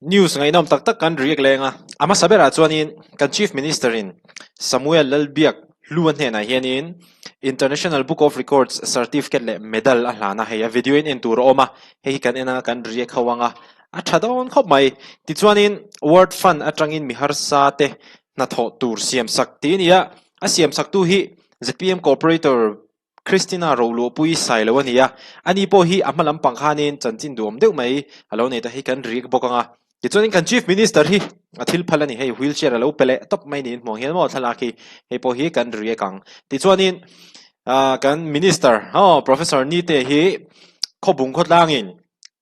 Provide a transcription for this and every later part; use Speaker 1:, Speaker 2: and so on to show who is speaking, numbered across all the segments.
Speaker 1: News ngaihnawm tak tak kan react leng a, a hmasa berah chuanin kan Chief Minister in Samuel Lalbiak Hlua hnenah hianin International Book of Records certificate leh medal a hlan a, hei a video in en tur a awm a, hei hi kan en anga kan react ho anga a tha dawn khawp mai. Tichuanin World Fund atangin mi harsa te hnathawh tur siamsak tih a ni a, a siamsaktu hi zpm Cooperator Christina Roluahpuii sai lo a ni a, ani pawh hi a hma lampang khanin chanchin duhawm deuh mai a lo nei ta hi kan rik bawk ang a. Tichuanin kan Chief Minister hi a thil phal a ni, hei wheelchair a lo pe leh tawp mai niin hmuang hian maw thlalak hi hei pawh hi kan riak ang. Tichuanin kan Minister Professor Nite hi khawbung khawtlangin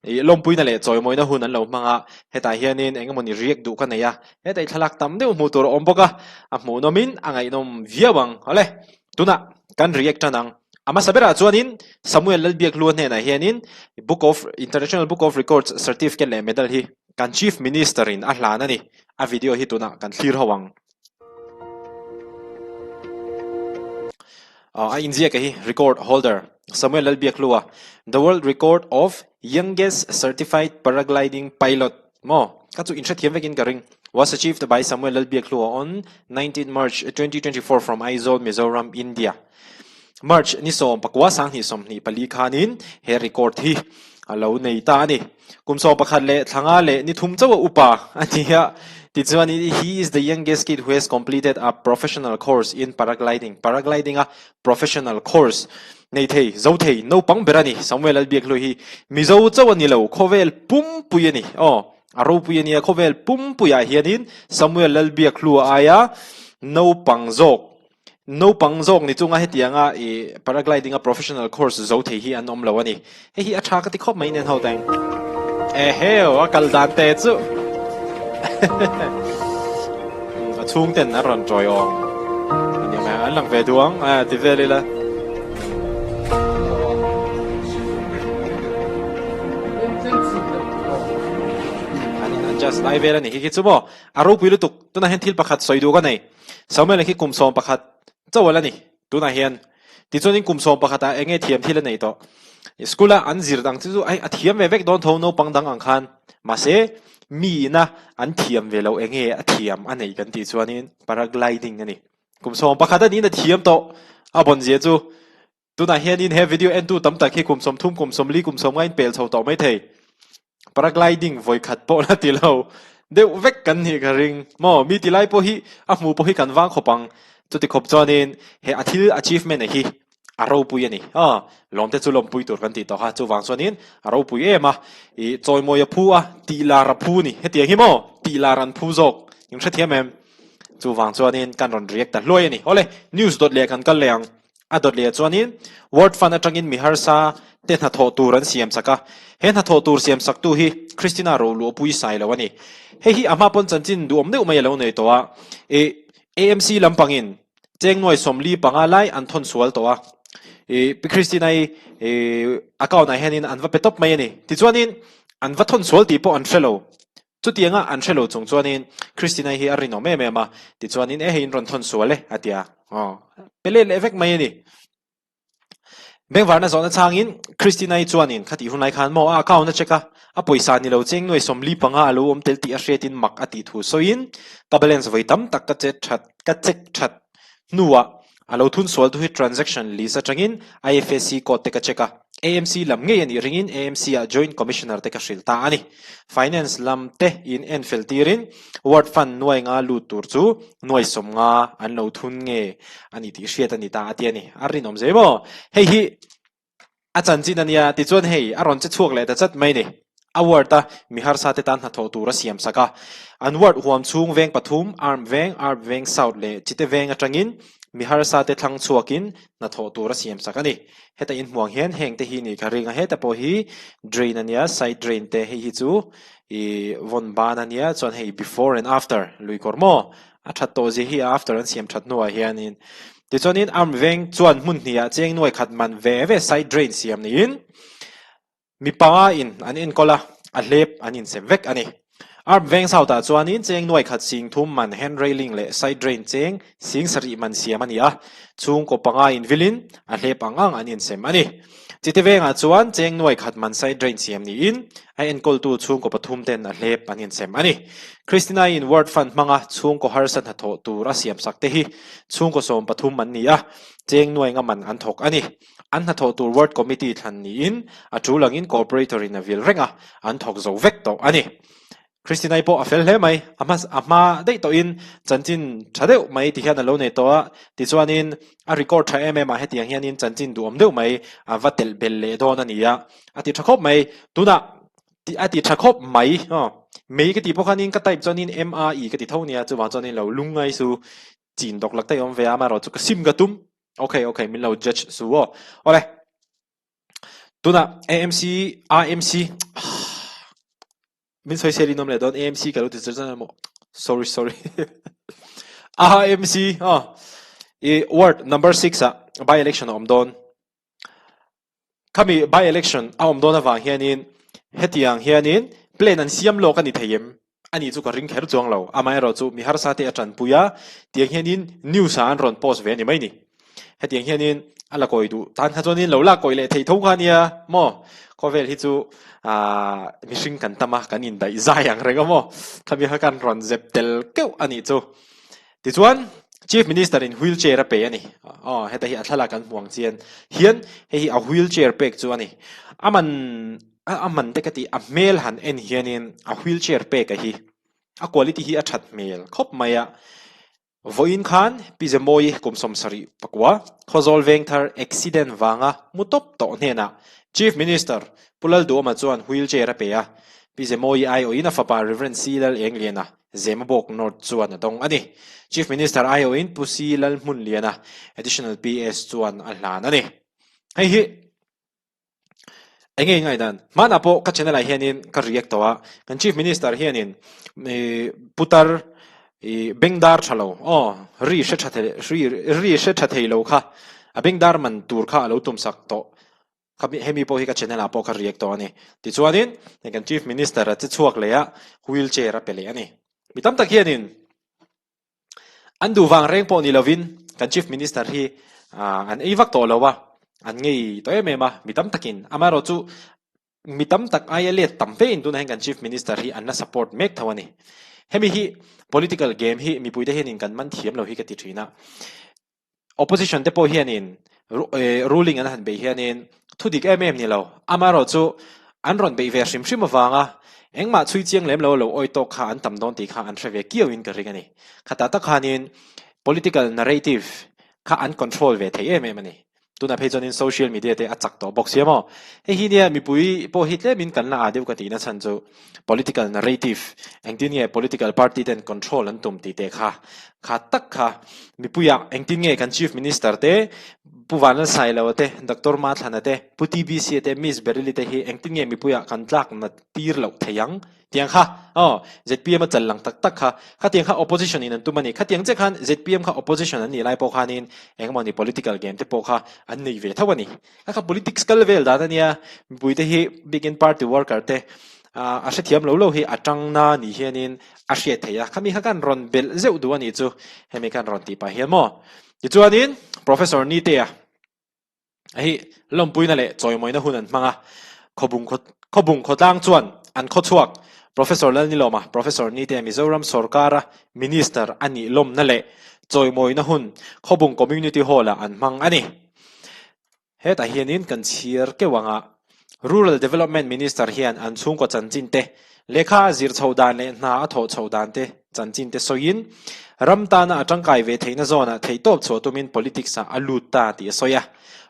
Speaker 1: Ih lawmpuina leh chawimawina hun an lo hmang a, hetah hianin eng emawni riak duh ka nei a, heta i thlalak tam deuh hmuh tur a awm bawk a, a hmuhnawmin a ngaihnawm viau ang. Awle, tunah kan react tan ang. A hmasa berah chuanin Samuel Lalbiakhlua hnenah hianin Book of International Book of Records certificate leh medal hi kan Chief Minister in a hlan a ni. A video hi tunah kan thlir ho ang. A inziak hi record holder Samuel Lalbiakhlua, the world record of youngest certified paragliding pilot maw ka chu inhrethiam vekin ka ring was achieved by Samuel Lalbiakhlua on 19 March 2024 from Aizawl, Mizoram, India. March ni sawm pakua sanghnih 24 khanin he record hi a lo nei ta a ni. Kum 11 leh thla nga leh ni thum chauh a upa a ni a, tichuan he is the youngest kid who has completed a professional course in paragliding, paragliding a professional course nei thei, zo thei, naupang ber a ni, Samuel Lalbiakhlui hi Mizo chauh a ni lo, khawvel pumpui a ni, aw, a ropui a nia, khawvel pumpuiah hianin Samuel Lalbiakhlua aia naupang zawk Naupang zawk ni chunga hetianga i paragliding a professional course zo thei hi an awm lo a ni. Hei hi a tha ka ti khawp mai nen ho teng. Eheu a kal dan te chu a chhung ten a rawn tawi awm a ni mai ang an lang ve duh ang a ti vel ila. An in adjust lai vel a ni hi khi chu maw a ropui lutuk tunah hian thil pakhat sawi duh ka nei. Samuel-a khi kum 11 chauh a la ni tunah hian. Tichuanin kum 11 ah enge thiam thil a nei tawh. School-a an zir dang chu a thiam ve vek dawn tho naupang dang ang khan. Mahse, mi ina an thiam ve lo enge a thiam a nei kan tih chuanin paragliding a ni. Kum 11 a niin a thiam tawh a bawnzia chu. Tunah hianin he video entu tam tak hi kum 30, kum 40, kum 50 in pel chho tawh mai thei. Paragliding vawi khat pawh la ti lo deuh vek kan nih ka ring. Maw, mi ti lai pawh hi a hmu pawh hi kan vang khawp ang. Chuti khawp chuanin he a thil achievement a hi a ropui a ni. Aw, lawmte chu lawmpui tur kan tih tawh kha. Chuvang chuanin a ropui em a, i chawimawi a phu a, tih lar a phu ni. Hetiang hi maw, tih lar an phu zawk. In hrethiam em? Chuvang chuanin kan rawn react ta hluai a ni. Awle, news dawt leh kan kal leh ang. A dawt leh chuanin World Fund atangin mi harsa te hnathawh tur an siam sak a, he hnathawh tur siam saktu hi Christina Roluahpui sai lo a ni. Hei hi a hma pawn chanchin duhawm deuh mai a lo nei tawh a, i AMC lampangin cheng nuai 45 lai an thawn sual tawh a, i Pi Christina-i i account ah hianin an va pe tawp mai a ni. Tichuanin an va thawn sual tih pawh an hre lo. Chutianga an hre lo chung chuanin Christina hi a rinawm em em a, tichuanin e hei in rawn thawn sual e a ti a, aw pe let leh vek mai a ni. Bengvarna zawhna changin Christina-i chuanin khatih hun lai khan maw a account a check a, a pawisa ni lo cheng nuai 45 a lo awm tel tih a hriatin mak a tih thu sawiin ka balance vawi tam tak ka che that ka check that hnuah a lo thun sual tu hi transaction list atangin IFSC code te ka check a, AMC lam ngei a nih ringin AMC ah Joint Commissioner te ka hrilh ta a ni. Finance lam te in en fel tirin Ward Fund nuai nga lut tur chu nuai 50 an lo thun nge a ni tih hriat a ni ta a ti a ni. A rinawm zel maw? Hei hi a chanchin a nia tichuan hei a rawn che chhuak leh ta chat mai ni. A ward a mi harsa te tan hnathawh tur a siam sak a. An ward huam chhung veng pathum, Arm veng, Arp veng South leh Chite veng atangin mi harsa te thlang chhuakin hnathawh tur a siam sak a ni. Heta inhmuang hian heng te hi ni ka ring a, heta pawh hi drain a nia, side drain te hei hi chu ih vawn ban a nia, chuan hei before and after lui kawr maw a that tawh zia hi a after an siam that hnuah hianin tichuanin arm veng chuan hmun hnih ah cheng nuai khat man ve ve side drain siam niin Mi panga in an enkawl a, a hlep an insem vek a ni. Arm veng South ah chuanin cheng nuai khat sing thum man hand railing leh side drain cheng sing sarih man siam a ni a, chhungkaw panga in vilin a hlep ang ang an insem a ni. Chite vengah chuan cheng nuai khat man side drain siam niin a enkawltu chhungkaw pathum ten a hlep an insem a ni. Christina-in Ward Fund hmanga chhungkaw harsa hnathawh tur a siamsak te hi chhungkaw 13 an ni a, cheng nuai nga man an thawk a ni. An hnathawh tur Ward Committee thlan niin a tul angin Cooperator in a vil reng a, an thawk zo vek tawh a ni. Christina-i pawh a fel hle mai, a hma a hma daih tawhin chanchin tha deuh mai ti hian a lo nei tawh a, tichuanin a record tha em em a hetiang hianin chanchin duhawm deuh mai a va telh bel leh dawn a ni a, a ti tha khawp mai. Tunah a ti tha khawp mai aw, mei ka tih pawh khanin ka type chuanin M A I ka ti tho nia, chuvang chuanin lo lungngai su chin dawk lak daih awm ve a, amaherawh chu ka sim ka tum, okay okay min lo judge su aw, awle. Tunah AMC AMC Min sawisel in awm leh dawn AMC ka lo ti zir zan emaw sorry sorry AMC aw i ward number 6 ah by election a awm dawn khami by election a awm dawn avang hianin hetiang hianin plan an siam lawk a ni thei em ani chu ka ring kher chuang lo amaherawhchu mi harsa te a tanpui a tiang hianin news ah an rawn post ve a ni mai ni. Hetiang hianin a la kawi duh tan kha chuanin lo la kawi leh thei tho kha ania maw? Khawvel hi chu aah mihring kan tam a, kan indaih zai ang reng a maw? Khami kha kan rawn zep tel keuh a nih chu. Tichuan Chief Minister in wheel chair a pe a ni. Aw heta hi a thlalak kan hmu ang chian hian hei hi a wheel chair pek chu a ni. A man a man te ka tih a hmel han en hianin a wheel chair pek a hi a quality hi a that hmel khawp mai a. Vawiin khan Pi Zemawi kum 79 Khawzawl Vengthar accident vanga mu tawp tawh hnenah Chief Minister Pu Lalduhawma chuan wheel chair a pe a, Pi Zemawi aiawhin a fapa Rev. C Lal Engliana, Zemabawk North chuan a dawng a ni. Chief Minister aiawhin Pu C Lalhmunliana, Additional PS chuan a hlan a ni. Hei hi. Eng nge ngaihdan? Hmanah pawh ka channel ah hianin ka react tawh a, kan Chief Minister hianin ih putar ih bengdar tha lo aw ri hre tha thei ri ri hre tha thei lo kha a bengdar man tur kha a lo tum sak tawh kha hemi pawh hi ka channel ah pawh ka react tawh a ni. Tichuanin hei kan Chief Minister a che chhuak leh a wheel chair a pe leh a ni. Mi tam tak hianin An duh vang reng pawh ni lovin kan Chief Minister hi an ei vak tawh lo a, an ngei tawh em em a, mi tam takin. Amaherawh chu mi tam tak aia let tam fe in tunah hian kan Chief Minister hi an la support mek tho a ni. Hemi hi political game hi mipuite hianin kan man thiam lo hi ka ti thin a. Opposition te pawh hianin ruling an han beih hianin thu dik em em ni lo. Amaherawhchu an rawn beih ve hrim hrim avanga engmah chhui chiang lem lo lo awi tawk kha an tam dawn tih kha an hre ve kiauin ka ring a ni. Khatah tak khanin political narrative kha an control ve thei em em a ni. Tunah phei chuanin social media te a chak tawh bawk sia maw? Hei hi nia mipui pawh hi tlemin kan la ah deuh ka tihna chhan chu political narrative engtin nge political party ten control an tum tih te kha kha tak kha mipuiah engtin nge kan chief minister te Pu Vanlalsailoa te Doctor Mathlana te Pu TBC te Miss Beryl-i te hi engtin nge mipuiah kan tlak nat tir loh thei ang Tiang kha aw zpm a chal lang tak tak kha khatiang kha opposition in an tum a ni. Khatiang chiah khan zpm kha opposition an nih lai pawh khanin engemaw ni political game te pawh kha an nei ve tho a ni. Kha kha politics kal vel dan a nia, mipui te hi bikin party worker te a hrethiam lo lo hi a tang na ni hianin a hriat theih a. Khami kha kan rawn belh zeuh duh a nih chu hemi khan rawn tih pah hian maw. Tichuanin Professor Nitea Hei lawmpuina leh chawimawina hun an hmang a, Khawbung Khawbung khawtlang chuan an khawchhuak Professor Lalnilawma, Professor Nite Mizoram sawrkara Minister a nih lawmna leh chawimawina hun Khawbung Community Hall-ah an hmang a ni. Hetah hianin kan chhiar keuh ang a, Rural Development Minister hian an chhungkaw chanchin te, lehkha a zir chhoh dan leh hna a thawh chhoh dan te chanchin te sawiin, ram tana a tangkai ve theihna zawnah theihtawp chhuah tumin politics-ah a lut ta tih a sawi a.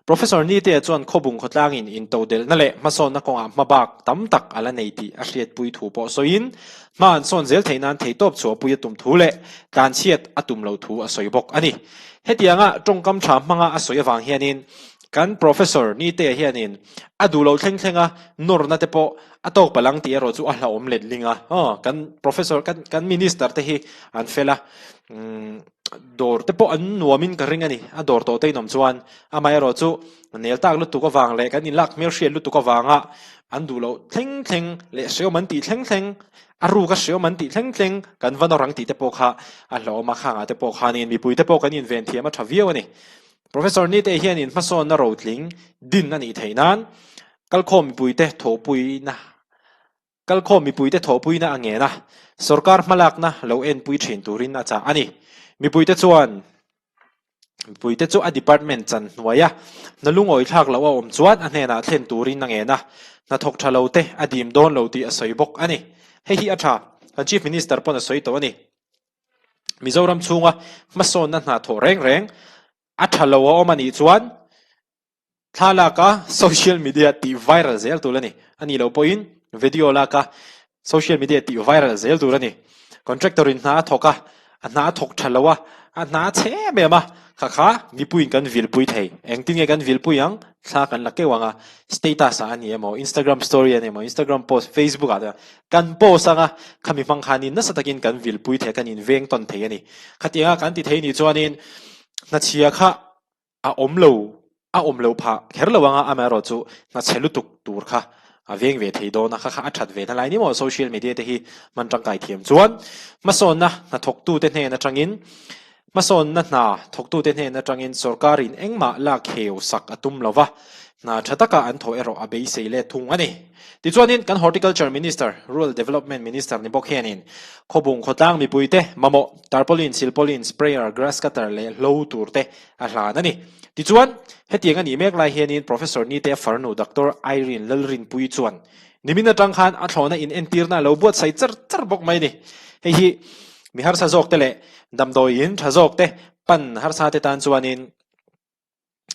Speaker 1: Professor Nitea chuan Khawbung khawtlangin intodelhna leh hmasawnna kawngah hmabak tam tak a la nei tih a hriatpui thu pawh sawiin, hma an sawn zel theih nan theihtawp chhuahpui a tum thu leh tlanchhiat a tum loh thu a sawi bawk a ni. Hetianga tawngkam tha hmanga a sawi avang hianin Kan Professor Nitea hianin a duh lo thleng thleng a, nawrna te pawh a tawk palh ang tih erawh chu a hlauhawm let ling a. Aw, kan Professor, kan kan Minister te hi an fel a, umm dawr te pawh an nuamin ka ring a ni. A dawr tawh te inawm chuan amaherawh chu nel tak lutuk avang leh kan inlak hmelhriat lutuk avanga an duh loh thleng thleng leh hreawm an tih thleng thleng, a ruka hreawm an tih thleng thleng kan va nawr ang tih te pawh kha a hlauhawm a, khangah te pawh khanin mipui te pawh kan inven thiam a tha viau a ni. Professor Nite hianin hmasawnna rotling din a nih theih nan kalkhawm mipuite thawhpuina Kalkhawm mipuite thawhpuina a ngen a, sorkar hmalakna lo enpui thin turin a chah a ni. Mipuite chuan mipuite chu a department chan hnuaia hna lungawi thlak loh a awm chuan a hnenah thlen turin a ngen a, hnathawk tha lo te a dim dawn lo tih a sawi bawk a ni. Hei hi a tha, kan Chief Minister pawn a sawi tawh a ni. Mizoram chhunga hmasawnna hna thawh reng reng a tha lo a awm a nih chuan Thla laka social media tih viral zel tur a ni. A nih loh pawhin video laka social media tih viral zel tur a ni. Contractor in hna a thawk a, a hna a thawk tha lo a, a hna a chhe em em a, kha kha mipuiin kan vilpui thei. Engtin nge kan vilpui ang? Thla kan la keuh ang a, status ah a ni emaw, Instagram story a ni emaw, Instagram post, Facebook ah te kan post ang a, khami hmang khanin nasa takin kan vilpui thei a, kan inveng tawn thei a ni. Khatianga kan ti thei nih chuanin hnachhia kha A awm lo, a awm lo phah kher lo anga amaherawh chu hnachhe lutuk tur kha a veng ve thei dawn a, kha kha a that ve na lai ni maw social media te hi hman tangkai thiam chuan hmasawnna hnathawktute hnen atangin hmasawnna hna thawktute hnen atangin sorkarin engmah lak heu sak a tum lo va, hna tha taka an thawh erawh a beisei let thung a ni. Tichuanin kan Horticulture Minister, Rural Development Minister ni bawk hianin Khawbung khawtlang mipuite mamawh tarpaulin, silpaulin, sprayer, grass cutter leh hlo turte a hlan a ni. Tichuan, hetiang a nih mek lai hianin Professor Nite farnu Doctor Irene Lalrinpuii chuan nimin atang khan a thlawhna in entirna a lo buatsaih char char bawk mai a ni. Hei hi mi harsa zawkte leh damdawiin tha zawkte pan harsa te tan chuanin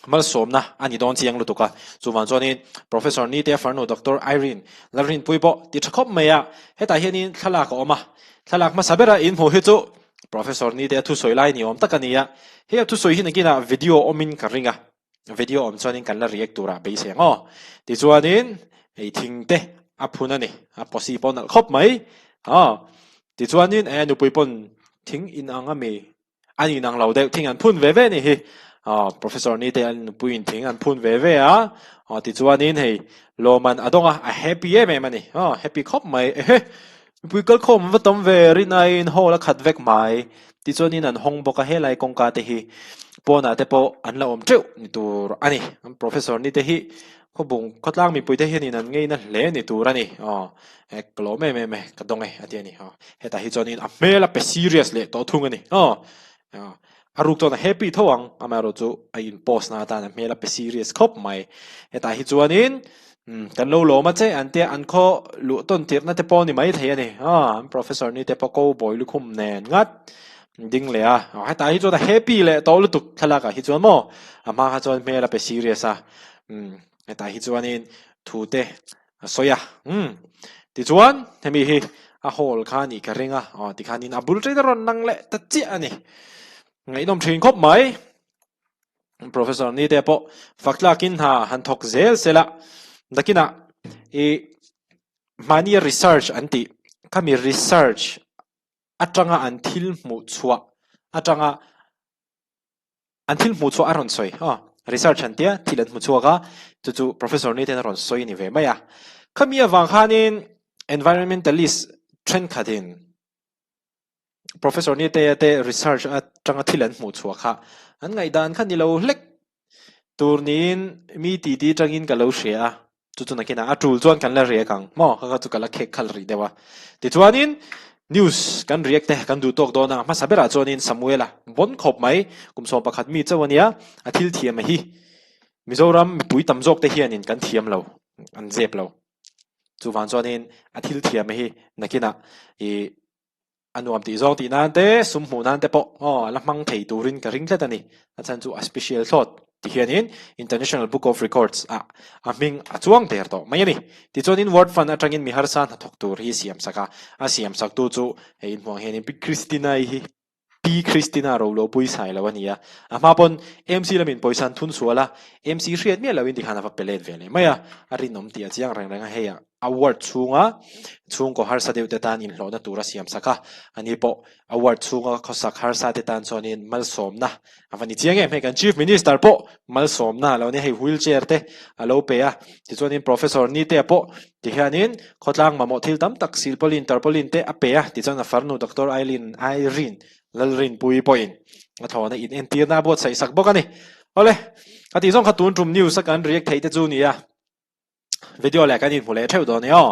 Speaker 1: malsawmna a ni dawn chiang lutuk a. Chuvang chuanin Professor Nite farnu Doctor Irene Lalrinpuii pawh ti tha khawp mai a, hetah hianin thlalak a awm a. Thlalak hmasa bera inhmuh hi chu Professor Nite a thusawi lai ni awm tak a ni a, hei a thusawi hi nakinah video awmin ka ring a, video awm chuanin kan la react turah beisei ang aw. Tichuanin hei thing te a phun a ni, a posi pawh nalh khawp mai aw. Tichuanin eh nupui pawn thing inang a mi An inang lo deuh thing an phun ve ve ni hi. Aw Professor ni te an nupuiin thing an phun ve ve a. Aw tichuanin hei lawman a dawng a, a happy em em a ni. Aw happy khawp mai. Ehe mipui kalkhawm an va tam ve rinaiin hall a khat vek mai. Tichuanin an hawng bawk a helai kawngka te hi pawnah te pawh an la awm teuh ni tur a ni. An Professor ni te hi khawbung khawtlang mipui te hianin an ngeina hle ni tur a ni. Aw He ka lawm em em e, ka dawng e a ti a ni. Hetah hi chuanin a hmel a pe serious leh tawh thung a ni. A ruk chuan a happy tho ang, amaherawh chu a in post na atan a hmel a pe serious khawp mai. Hetah hi chuanin kan lo lawm a che an tia an khaw luh tawn tirhna te pawh a ni mai thei a ni. An professor ni te pawh cowboy lukhum nen ngat ding leh a. Hetah hi chuan a happy leh tawh lutuk thlalak ah hi chuan maw a hma kha chuan hmel a pe serious a. Hetah hi chuanin thu te A sawi a, umm. Tichuan, hemi hi a hall kha a nih ka ring a, aw tikhanin a bul ṭin a rawn lang leh ta chiah a ni. Ngaihnawm ṭhin khawp mai. Professor Nite pawh fak tlakin hna han thawk zel sela, nakinah i mahnia research an tih, khami research aṭanga an thil hmuh chhuah aṭanga An thil hmuh chhuah a rawn sawi aw, research an tia thil an hmu chhuak a, chu chu Professor ni ten a rawn sawi a ni ve mai a. Khami avang khanin environmentalist thenkhatin Professor ni te te research atanga thil an hmuh chhuah kha an ngaihdan kha ni lo hlek tur niin mi titi tangin ka lo hria a. Chu chu nakinah a tul chuan kan la react ang maw? Kha kha chu ka la khek khalh rih deuh a. Tichuanin news kan react te kan duh tawk dawn a, hmasa berah chuanin Samuela bawn khawp mai, kum 11 mi chauh a nia, a thil thiam a hi. Mizoram mipui tam zawk te hianin kan thiam lo, an zep lo. Chuvang chuanin a thil thiam a hi nakinah ih A nuam tih zawng tih nan te, sum hmuh nan te pawh aw a la hmang thei turin ka ring tlat a ni. A chhan chu a special thlawt ti hianin International Book of Records ah a hming a chuang der tawh mai a ni. Tichuanin World Fund atangin mi harsa hnathawk tur hi siam sak a, a siam saktu chu hei inhmuh ang hianin Pi Christina-i hi Pi Christina Rolopui sai lo a ni a. A hma pawn MC lamin pawisa an thun sual a, MC hriat miah loin tikhan a va pe let ve leh mai a, a rinawm tih a chiang reng reng a, hei a award chhunga chhungkaw harsa deuh te tan inhlawhna tur a siam sak a, ani pawh award chhunga khawsak harsa te tan chuanin malsawmna a va ni chiang em, hei kan Chief Minister pawh malsawmna a lo ni, hei wheel chair te a lo pe a, tichuanin Professor Nitea pawh tihianin khawtlang mamawh thil tam tak silpaulin tarpaulin te a pe a, tichuan a farnu Doctor Eileen Irene Lalrinpuii pawhin a thlawhna inentirna a buatsaih sak bawk a ni. Awle, a tih zawng kha tun tum news a kan react theih te chu nia. Video leh kan inhmu leh theuh dawn e aw.